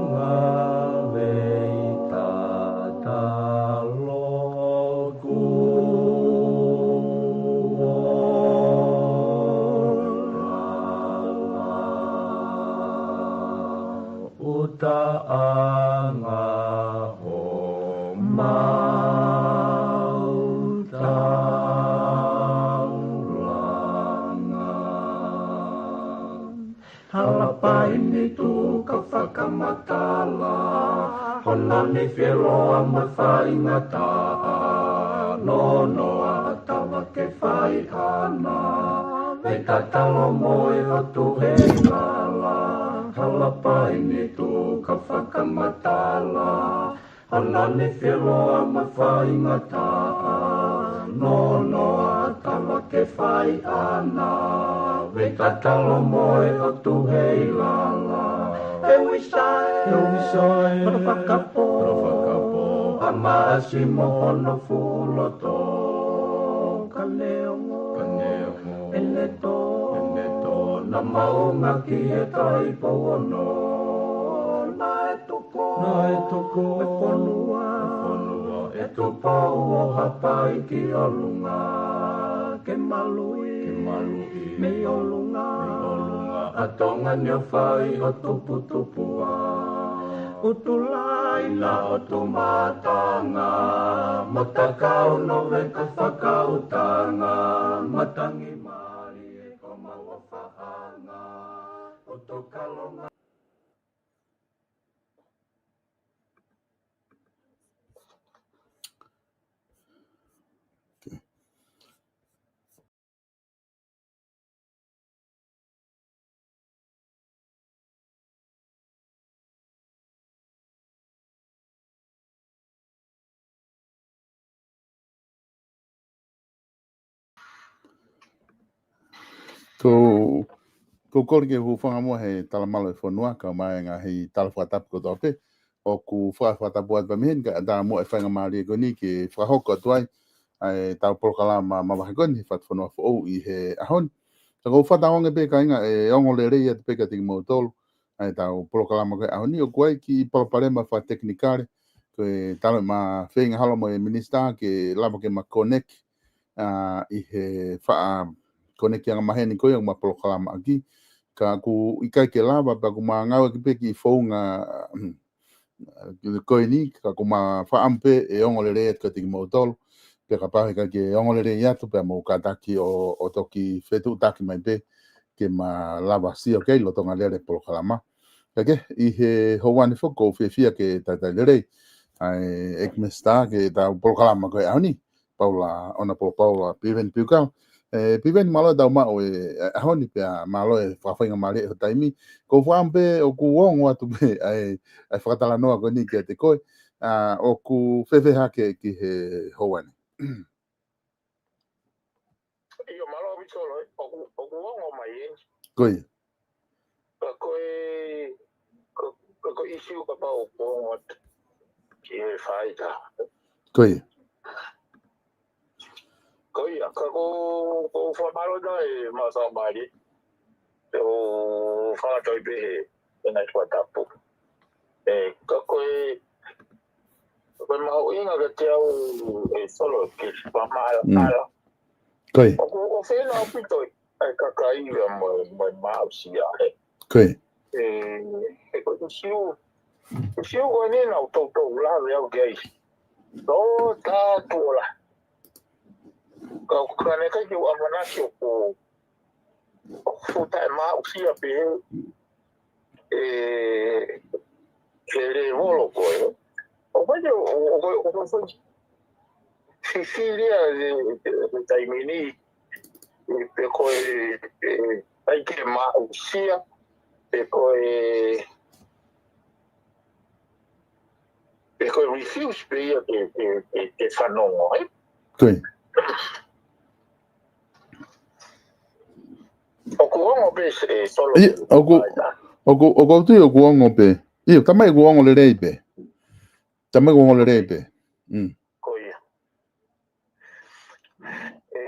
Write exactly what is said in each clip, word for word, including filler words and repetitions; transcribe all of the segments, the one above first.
Ngāue tatalo kuo lala, ʻuta ʻanga homau taulanga. Hala paini tuka fakamatala, hono nifiloa mo e faingataʻa, nonoa ʻa Tavake Faiʻana, vei tatalo mo e ʻOtu Heilala. Hala paini tuka fakamatala, hono nifiloa mo e faingataʻa, nonoa ʻa Tavake Faiʻana, vei tatalo mo e ʻOtu Heilala. ʻE uisa ē, ʻe uisa ē, hono fakapō, hono fakapō, ʻa Maʻasi mo hono fuʻu loto. Ka neongo, ka neongo ʻene tō, ʻene tō, naʻa mau ngāueʻaki e tai pou ono. Naʻe tuku, naʻe tuku e fonua, e fonua ʻe Tupou ʻo Haʻapai ki ʻolunga, ke maluʻi, ke maluʻi mei ʻolunga, mei ʻolunga ʻa Tonga ni ʻo fai ʻo tuputupuʻa. ʻUtulai na ʻo Tumatanga, mo Takau Noveka Fakautanga, matangi mālie ko mau ʻofaʻanga, ʻo Tokalonga. Ko, ko e kole ke u hūfanga muʻa he talamalu ʻo e fonua, kae ʻumaʻā e ngaahi tala fakatapu kotoa pē. ʻOku faka-, fakatapu atu pē mei heni, kae ʻatā muʻa e faingamālie ko eni ke fakahoko atu ai ʻa e tau polokalama mavahe ko eni he Fatu Fonua Foʻou ʻi he ʻaho ni. Ka ʻoku ou fakatauange pē kāinga ʻe ongo lelei atu pē kiate kimoutolu ʻa e tau polokalama ko e ʻaho ni. ʻOku ʻi ai e kiʻi palopalema fakatekinikale, ko e tala ʻema feinga holo mo e minisitā ke lava ke ma connect, ʻa, ʻi he faʻa connect angamaheni ko ia ʻema polokalama ʻaki. Ka ʻoku ʻikai ke lava, pea ʻoku ma ngāueʻaki pē e kiʻi founga, ko eni, ka ʻoku ma fakaʻamu pē ʻe ongo lelei atu kiate kimoutolu. Pea kapau he ʻikai ke ongo lelei atu, pea mou kātaki ʻo, ʻo toki fetuʻutaki mai pē ke ma lava sio ki ai lolotonga lele e polokalama. Ka ke, ʻi he houa ni foki ʻoku ou fiefia ke talitali lelei ʻa e ʻEiki Minisitā ki he tau polokalama ko e ʻaho ni, Paula, Honourable Paula Piveni Piukala. ʻE, Piveni, mālō e tau maʻu e, e ʻaho ni pea mālō e fakafaingamālie ho taimi. ʻOku ou fakaʻamu pē ʻoku ongo atu pē ʻa e, ʻa e fakatalanoa ko eni kiate koe. ʻA, ʻoku fēfē hake ki he houa ni? ʻIo, mālō ʻaupito Solo, ʻoku, ʻoku ongo mai ē. Ko ia. Ka ko e, ka, ka ko e ʻīsiu kapau ʻoku ongo atu ki he faʻahitaʻu. Ko ia. Ko ia, ka ko, ko e fakamālō atu ʻe Maʻa Sāmali, ʻo fakatoi pē he, he ngaahi fakatapu. ʻE, ka ko e, ko e mahuʻinga kiate au ʻe Solo ke fakamālō. Mm. Mālō. Ko ia. ʻOku, ʻoku ou fiefia ʻaupito ʻa e kakai ia mo, mo e maʻu sia, ē. Ko ia. ʻE, ʻe ko e ʻīsiu, ʻīsiu ko eni naʻa ku toutou lave au ki ai. Tō tātuʻola. Ka ʻoku ʻikai ke u ʻamanaki ʻoku, ʻoku fuʻu taʻemaʻu sia pē ʻe, ʻe he lēvolo ko ē. ʻOku ʻikai ke, ʻo, ʻo, ʻo, ʻo, fifili ʻa e, e, e taimi ni, ʻe, pe ko e, e, ʻikai ke maʻu sia, pe ko e, pe ko e refuse pē ia ke, ke, ke, ke fanongo, ē? Ko ia. ʻOku ongo pē ē, Solo. ʻIo, ʻoku, ʻoku, ʻoku ou tui ʻoku ongo pē. ʻIo, tamai ʻoku ongo lelei pē. Tamai ʻoku ongo lelei pē. Mm. Ko ia. ʻE,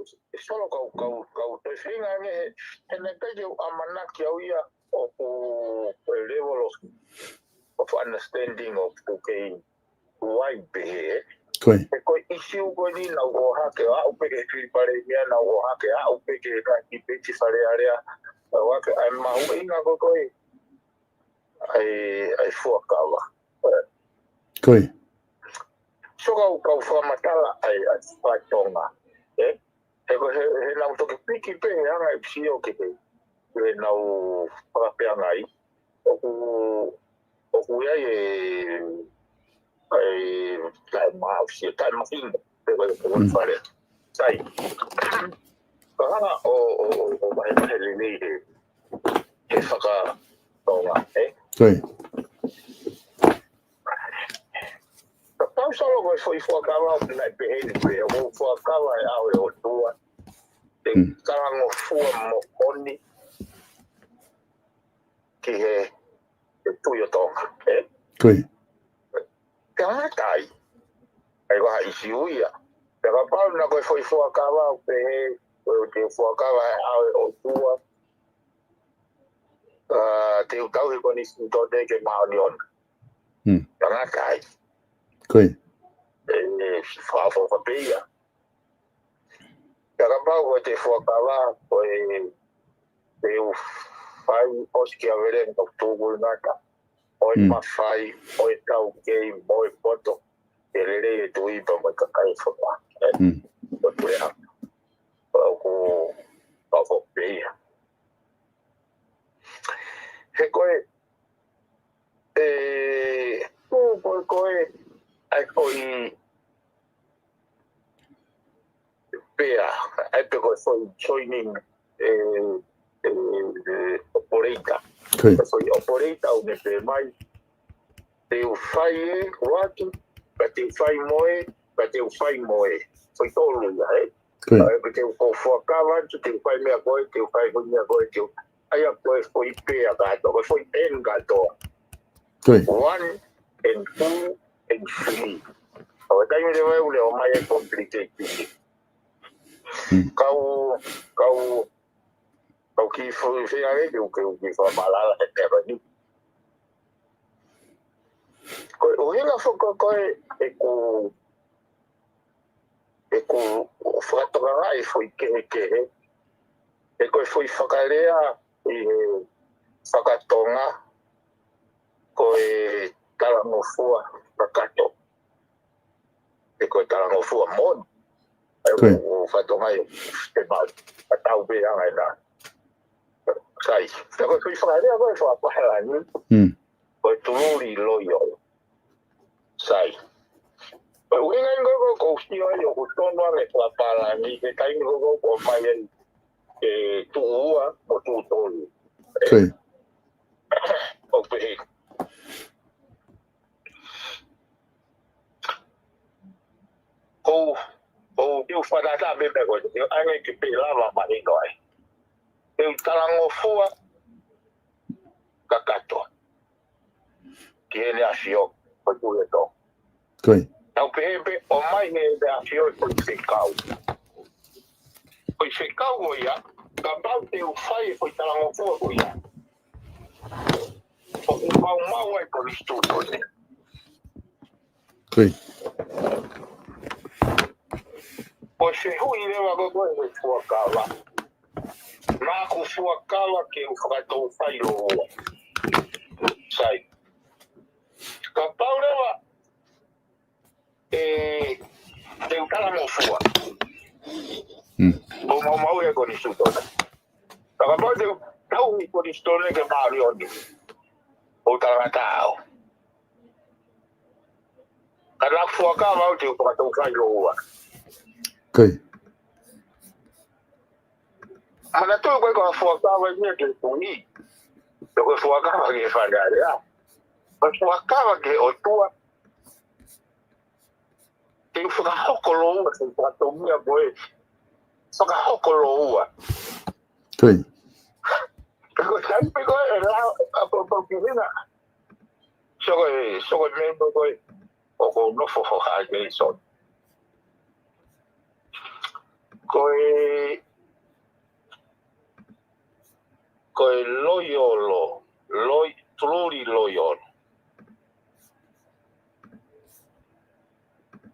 ʻe, Solo kau, kau, kau toe feinga ange he, he naʻe ʻikai ke u ʻamanaki au ia ʻoku, ko e lēvolo understanding of ko e kei tuai pehē. Ko ia. He ko e ʻīsiu ko eni naʻa ku ʻohake ʻo aʻu pē ki he fili palēmia, naʻa ku ʻohake ʻo aʻu pē ki he ngaahi debate Fale Alea. ʻOhake ʻa e mahuʻinga ko ē ʻa e, ʻa e fuakava. Ko ia. Sio ka u kau fakamatala ʻa e, ʻa e fakatonga. Ē? He ko e, he, he naʻa ku toki piki pē he anga e sio ki he, he naʻa ku fakapeangai. ʻOku, ʻoku ʻi ai e, e, taʻemaʻu sio, taʻemahino, pe ko e, ko e Mm. fale. Sai. Ka hanga ʻo, ʻo, ʻo, ʻo vahevahe lelei he, he fakatonga, ē? Sai. Kapau solo ko e foʻi fuakava ʻoku nau pehē ni pē, ʻoku fuakava ʻe ʻAho ʻo e ʻOtua. Te Mm. talangofua moʻoni ki he, he Tuʻi ʻo Tonga, ē? Ko ia. Te ngata ai. ʻAi ko ha ʻīsiu ia. Pea kapau naʻa ko e foʻi fuakava ʻoku pehē, ko e te fuakava ʻe ʻAho ʻo e ʻOtua. ʻA, te u tauhi e konisitūtone ke māʻoniʻoni. Mm. Te ngata ai. Ko ia. ʻE, ʻe, fakaʻofoʻofa pē ia. Pea kapau ko e te fuakava, ko e te u fai ʻosi ki ʻAmelika ʻoku tuku ngata. ʻO e Mm. mafai, ʻo e taukei, mo e poto. Ke lelei e tuʻi pea mo e kakai faka. Ē? Mm. ʻO tuʻu ē ha. ʻOku, ʻoku pē ia. He ko e, ē, ko, ko, ko e, ʻa e ko e, pea, ʻa e pe ko e foʻi joining, ē, ē, ē, operator. Ko ia. Ko e foʻi operator ʻoku ne pehē mai, te u fai ʻe ʻoatu, ka te u fai mo e, ka te u fai mo e. Foʻi tolu ia, ē? Ko ia. ʻA e pe te u ko fuakava atu, te u fai meʻa ko ē, te u fai foʻi meʻa ko ē, te u, ʻa ia ko e foʻi pea kātoa, ko e foʻi and kātoa. Ko ia. One and two and three. ʻO e taimi leva ʻoku ne ʻomai e complicated. Mm. Kau, kau, kau kiʻi foʻi fea ke u, ke u kiʻi fakamalala he meʻa ni. Ko e ʻuhinga foki ko ē ʻeku, ʻeku fakatokangaʻi e foʻi kehekehe, ʻe ko e foʻi fakalea ʻi he fakatonga, ko e talangofua kakato. ʻE ko e talangofua moʻoni. ʻE Ko ia. ʻo, ʻo fakatonga ʻi he maʻu. Ka tau pē anga ena. Sai. Pea ko e foʻi fakalea ko e fakapālangi. Mm. Ko e truly loyal. Sai. Ko e ʻuhinga ia ko ē ʻoku ou sio ai ʻoku tonu ange fakapālangi, he taimi ko ē ʻoku ʻomai ai e tuʻu ua mo tuʻu tolu. Ko ia. ʻO pehē. Kou, kou tiu fanata me me ko, tiu ange ki pe lava mahino ai. Te u talangofua kakato ki heʻene ʻafio, ko e Tuʻi ʻo Tonga. Ko ia. Tau pehē pē ʻomai heʻene ʻafio ko e fekau. Ko e fekau ko ia, kapau te u fai ko e talangofua ko ia. ʻOku maumau ai ko e konisitūtone. Ko ia. Ko e fehuʻi leva ko ē ko e fuakava. Naʻa ku fuakava ke u fakatou fai lōua. Sai. Kapau leva ʻe, te u talangofua. Mm. ʻO maumau e konisitūtone. Ka kapau te u tauhi e konisitūtone ke māʻoniʻoni. ʻO talangataʻa au. Ka naʻa ku fuakava au te u fakatou fai lōua. Ko ia. Manatuʻi ko e ko e fuakava ia ke tuʻi. Ko e fuakava ke Fale Alea. Ko e fuakava ke ʻOtua. Te u fakahoko lōua, te u fakatomia koe. Fakahoko lōua. Ko ia. Ko e taimi ko ē ʻe la, a, pa, pa, ki hina. Sio ko e, sio ko e member ko ē ʻoku ou nofo ho ha ke i son. Ko e, ko e loyal, loy-, truly loyal.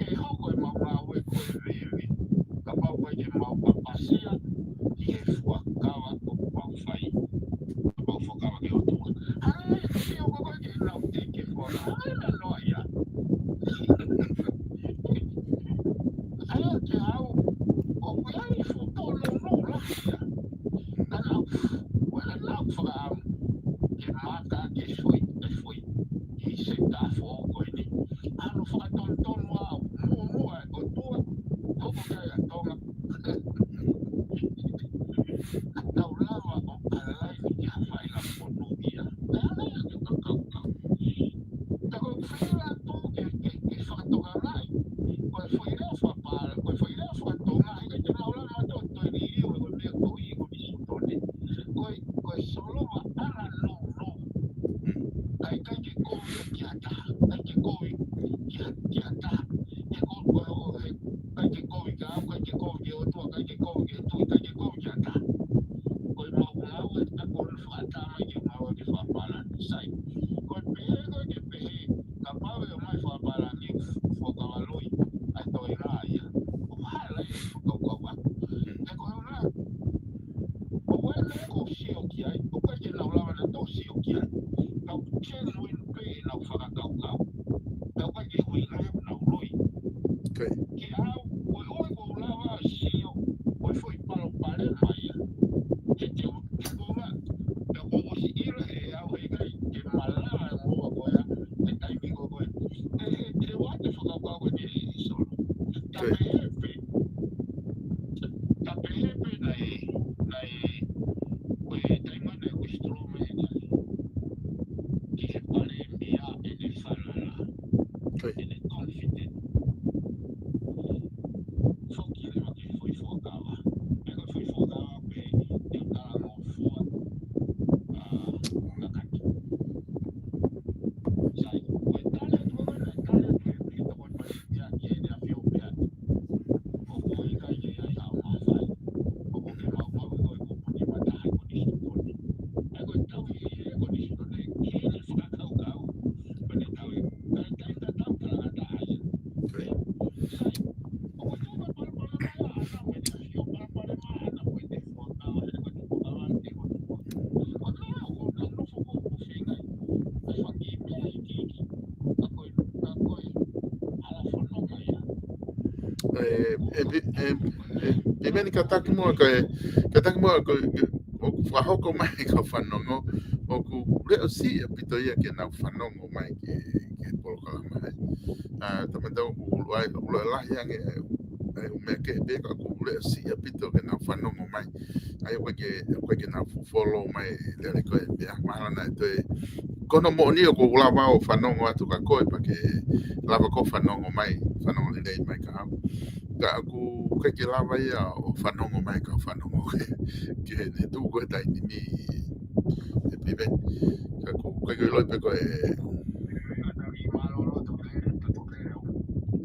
ʻE hoko ʻemau ngāue ko e veve. Kapau ko e ke mau papasia ʻi he fuakava ʻoku mau fai. Kapau fuakava ki he ʻOtua. Hangē ko e sio ko e ke nau te ke fuakava. Hangē na noa ia. ʻAi ʻo te au, ʻoku ʻi ai e fuʻu tōnounou lahi ia. Ka naʻa ku, ʻoku ʻi ai ʻeku fakaʻamu ke maka ke foʻi, ke foʻi ʻi he taʻu foʻou ko eni. ʻAlu fakatonutonu au, muʻomuʻa e ʻOtua, hoko ki ai ʻa Tonga. Ka tau lava ʻo ʻalaini ki ha faʻahinga monūʻia. Pea hanga ia ke fakakaukau. Ka ko e feinga atu ke, ke, ke fakatokangaʻi. Ko e foʻi lea fakapālangi, ko e foʻi lea fakatonga, ʻikai te mau lava ʻo toe liliu e ko e meʻa ko ē ko e Misiotone. Ko e, ko e solova ʻana nounou. ʻIkai, ʻikai ke kovi ki ha taha, ʻikai ke kovi ki ha, ki ha taha. He ko, ko, ko, he, ʻikai ke kovi ki au, ʻikai ke kovi ki he ʻOtua, ʻikai ke kovi ki he tuʻi, ʻikai ke kovi ki ha taha. Ko e mau ngāue, ta ko e fakatamai ke mau ke fakapālangi. Ka pehē pē naʻe, naʻe, ko e taimi naʻe withdraw mai ai ki he palēmia ʻene falala, ʻene confident. Foki leva ki he foʻi fuakava. Pea ko e foʻi fuakava pē, ʻe talangofua, ʻa, kakati. Sai, ko e tali atu, ko e tali atu ʻe he tokoni palēmia ki heʻene ʻAfio pē atu. E, e, e, e, e meni kātaki muʻa ko e, kātaki muʻa ko e, ʻoku fakahoko mai e kau fanongo, ʻoku leʻo siʻi ʻaupito ia ke nau fanongo mai ki, ki he polokalama he. ʻA, tamata ʻoku ʻuluʻi, ʻuluʻi lahi ange, e, e, ʻū meʻa kehe pē ka ʻoku leʻo siʻi ʻaupito ke nau fanongo mai. ʻA ia ʻoku ʻikai ke, ʻoku ʻikai ke nau follow mai lele ko e meʻa, mahalo naʻe toe. Ko hono moʻoni ʻoku ou lava ʻo fanongo atu kia koe pea ke lava koe ʻo fanongo mai, fanongo lelei mai kia au. Ka ʻoku ʻikai ke lava ia ʻo fanongo mai kia au fanongo ke, ke ne tuʻu ko e taimi ni e pive. Ka ʻoku ʻikai ke ʻiloʻi pe ko e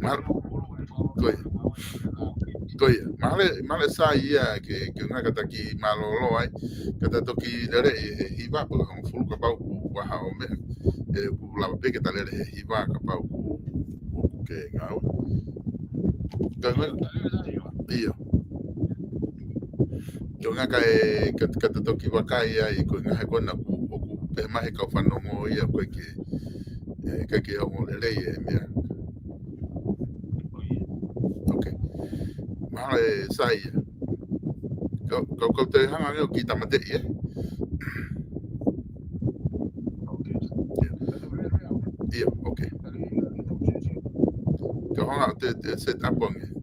Mal-, ko ia. Ko ia. Mahalo, mahalo sai ia ke, ke ngaahi kātaki mālōlō ai. Ka ta toki lele ʻi he hiva pe ko e hongofulu kapau ʻoku ʻi ai ha ʻū meʻa. ʻE, ʻoku lava pē ke ta lele he hiva kapau ʻoku, ʻoku ke ngāue. Ka ngaahi, ʻio. Ko e ngaahi ka e, ka, ka ta toki vakai ai, ko e ngaahi ko ena ʻoku, ʻoku pehē mai he kau fanongo ia ʻoku ʻikai ke, e, ʻikai ke ongo lelei e meʻa. Ok. Mahalo e sai ia. Kau, kau, kau toe hanga ange ʻo kiʻi tāmateʻi, ē? ʻIo, ok. Kau hanga ʻo te, te set up ange.